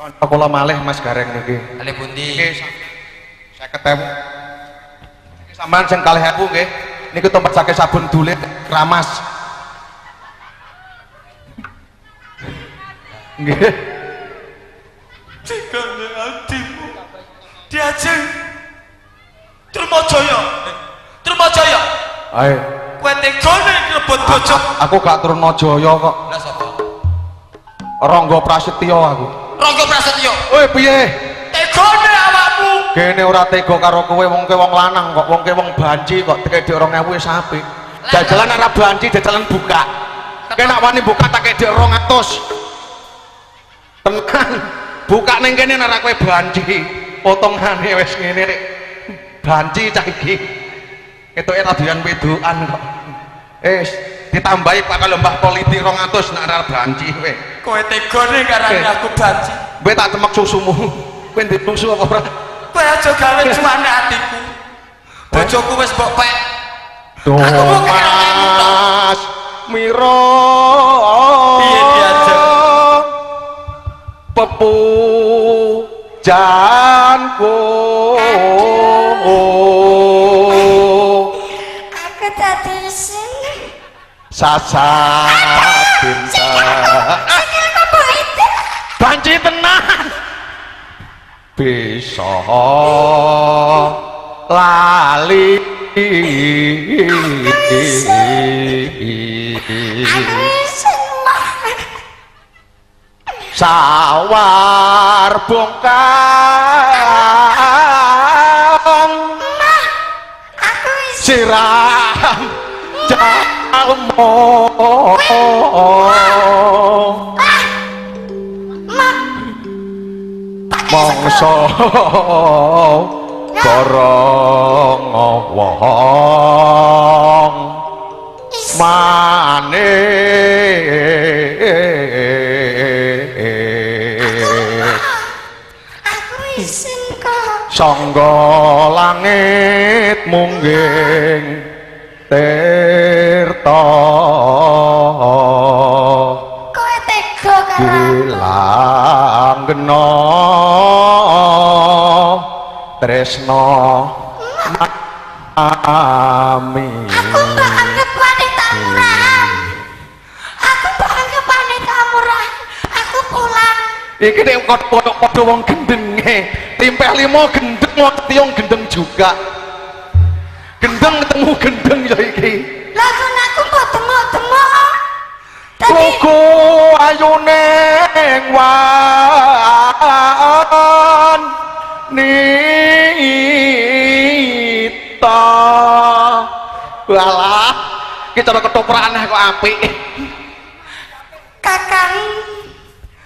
Kanca kula malih Mas Gareng niki. Kalih pundi? Niki 50.000. Niki sampean sing 2.000 nggih. Niku tempat sake sabun dulit kramas. Nggih. Tegane atimu. Diajeng. Trumajaya. Trumajaya. Ae. Kowe tegane ngrebut bojo. Aku gak Trunajaya kok. Lah sapa? Rangga Prasetyo aku. Rangga Prasetyo. Woi piye? Tegane awakmu. Kene ora tega karo kowe, wong kowe wong lanang kok, wong kowe wong banci kok tekek dhek 2000 wis apik. Jajalan ora banci, jajalan buka. Kowe nek wani buka tak kek dhek 200. Tenan. Buka ning kene nek ora kowe banci. Potongane wis ngene rek. Banci cah iki. Ketoke ra doyan wedokan kok. Wis ditambahi Pak kalau Mbah Politi 200 nek ora banci kowe. Kowe tegane karane aku banci. Kowe tak cemek susumu. Kowe ndek susu apa ora? Kowe aja gawe cuane atiku. Bojoku wis mbok pek. Tuh, Mas Miro. Piye diajeng? Pepujanku. Aku dadi isin. Sasa bintang. Banci tenan. Bisa lali. Sawar bongkang siram jalmo mongso borong wong mane aku isin kok sangga langit mungging tirta kowe tega karo gilanggena tresna ami. Aku mbok anggap wanita murahan. Aku mbok anggap wanita murahan. Aku pulang. Iki nek padha wong gendenge, timpeh limo gendeng wong tiyong gendeng juga. Gendeng ketemu gendeng ya iki. Lah kon aku mbok demok-demok. Lugu ayune wan nita. Walah, iki cara ketoprak aneh kok apik. Kakang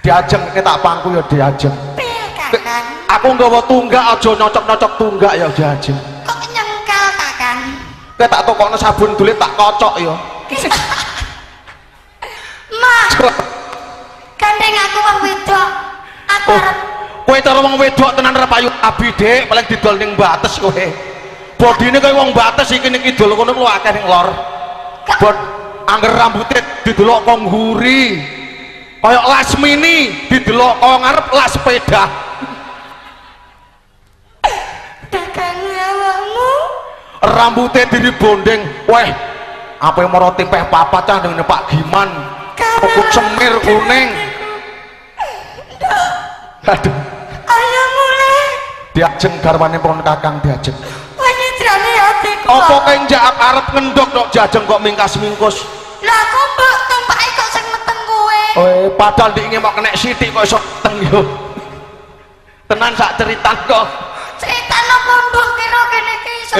diajeng tak pangku ya diajeng. Piye Kakang? Aku nggawa tunggak aja nyocok-nyocok tunggak ya diajeng. Kok nyengkel Kakang? Kowe tak tukokno sabun dulit tak kocok ya. Ma. Gandeng aku wong wedok. Aku arep kowe cara wong wedok tenan ora payu abi Dik, paling didol ning Bates kowe. Bodine kaya wong Bates iki ning kidul kono lho akeh ning lor. Bod angger rambute didelok kok ngguri. Kaya Lasmini didelok kok ngarep las sepeda. Kakang awakmu rambute diribondeng. Weh, ape mara timpeh papat cah ning Pak Giman. Tuku semir kuning. Aduh. Ayo mulai. Diajeng garwane pun Kakang diajeng. Wanyidrane atiku. Apa kenjak arep ngendhok tok diajeng kok mingkas-mingkus. Lah kok mbok tumpaki kok sing meteng kowe. Oh, padahal ndek mok kenek sithik kok iso meteng yo. Tenan sak ceritan kok. Cerita napa mbok kira kene iki iso.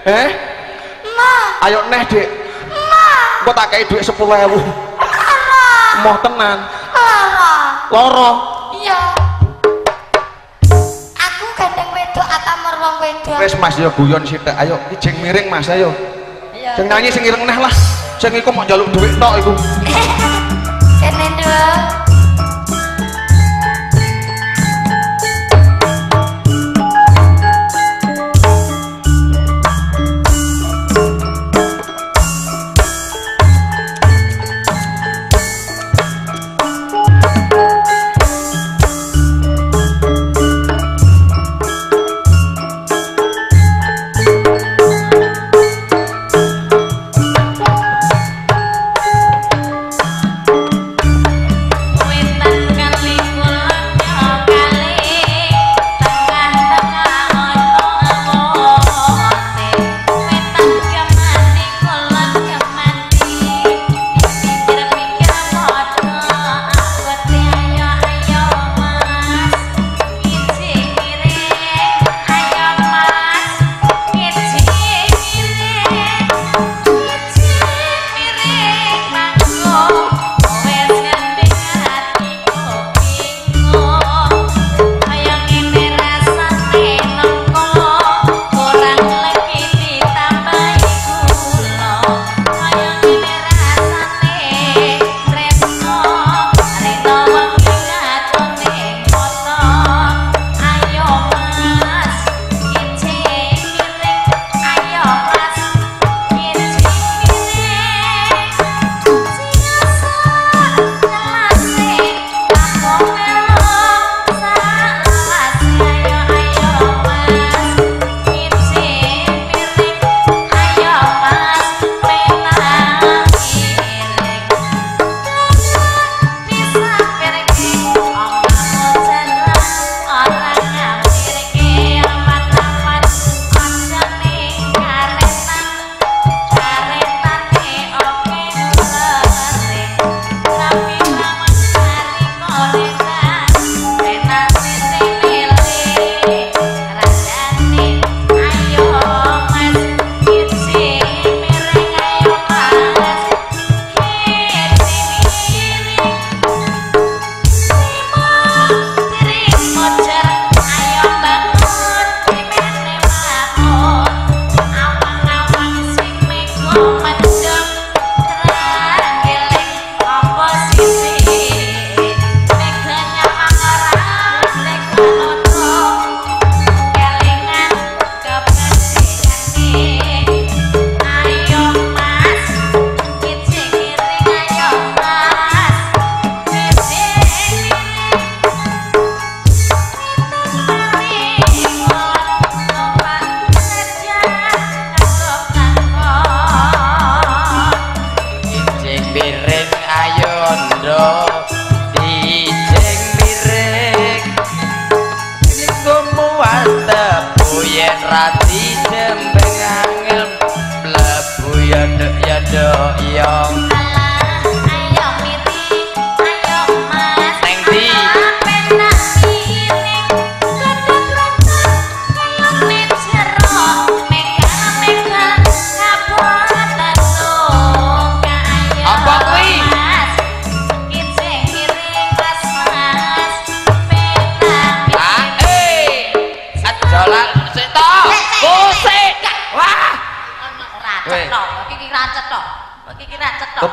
Eh? Ma. Ayo neh, Dik. Ma. Engko tak kei dhuwit 10.000. Lara. Moh tenan. Lara. Lara. Iya. Aku gandeng wedok atamor wong wedok. Wis Mas ya guyon sithik. Ayo ijing miring Mas ayo. Iya. Sing nyanyi sing ireng neh lah. Sing iku mok njaluk dhuwit tok iku. Kene nduk.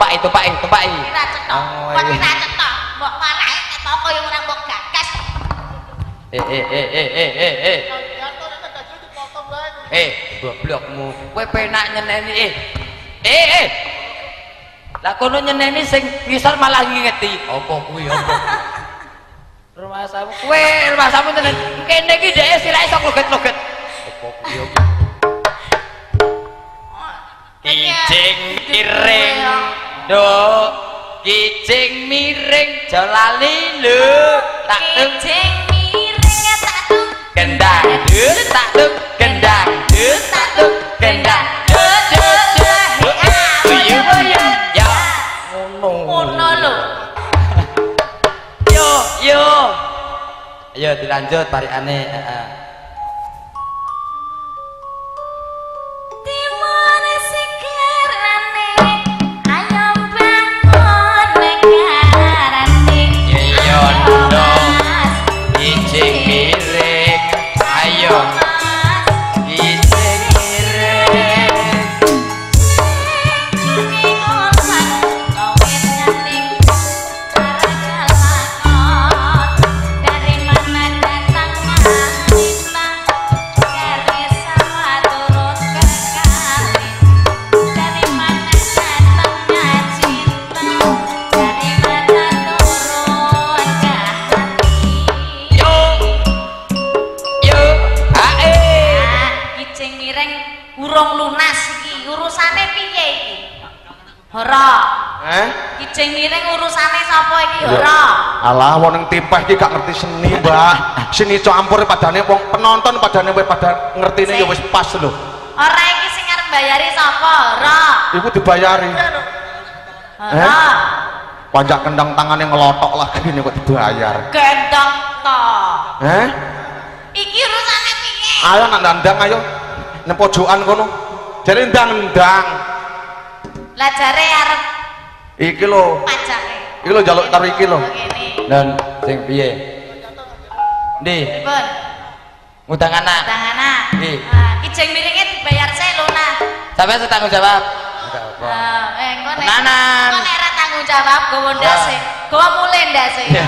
Tumpaki, tumpaki, tumpaki. Ora cetok. Oh, Kok iya. ora cetok. Mbok warai ketok kaya ora mbok gagas. Eh. Goblokmu. Kowe penak nyeneni eh. Lah kono nyeneni sing ngisor malah ngingeti. Apa kuwi apa? Rumasamu kowe, rumasamu tenan. Kene iki dhek sirahe sok loget-loget. Apa kuwi apa? Kijing miring, nduk. Kijing miring aja lali lho. Tak tung Kijing miring tak tung kendang, nduk, tak tung kendang, nduk, tak tung kendang. Nduk, nduk, nduk. Buyut, buyut. Ya, ngono. Ngono lho. Yo, yo. Ayo dilanjut parikane, heeh. Timur segerane ayam bangun negarane. Iya, nduk. Kijing miring, ayo. Kijing miring. Dari mana datangnya cinta, dari sawah turun ke kali. Dari mana datangnya cinta, dari mana turun ke hati. Yo. Yo, ae. Ah, kijing miring urung lunas iki, urusane piye iki? Ora. Eh? Kijing miring urusane sapa iki ora? Alah wong ning timpah iki gak ngerti seni, Mbah. Seni campur padane wong penonton padane wis pada ngertine ya wis pas lho. Ora iki sing arep mbayari sapa? Ora. Iku dibayari. Ora. Panjak kendang tangane ngelotok lagi ini kok dibayar. Gendong to. Eh? Iki urusane piye? Ayo nak ndang ayo. Nang pojokan kono. Jare ndang-ndang. Lah jare arep Iki lho. pajake. Iki lho njaluk karo iki lho. Ngene. Dan sing piye? Ndi? Pripun? Ngundang anak. Ndang anak. Nggih. Ah, kijing miringe dibayar sik lho nah. Sampeyan sing tanggung jawab. Enggak apa. Ah, engko nek Tenanan. engko nek ora tanggung jawab gowo ndase. Gowo mule ndase. Iya.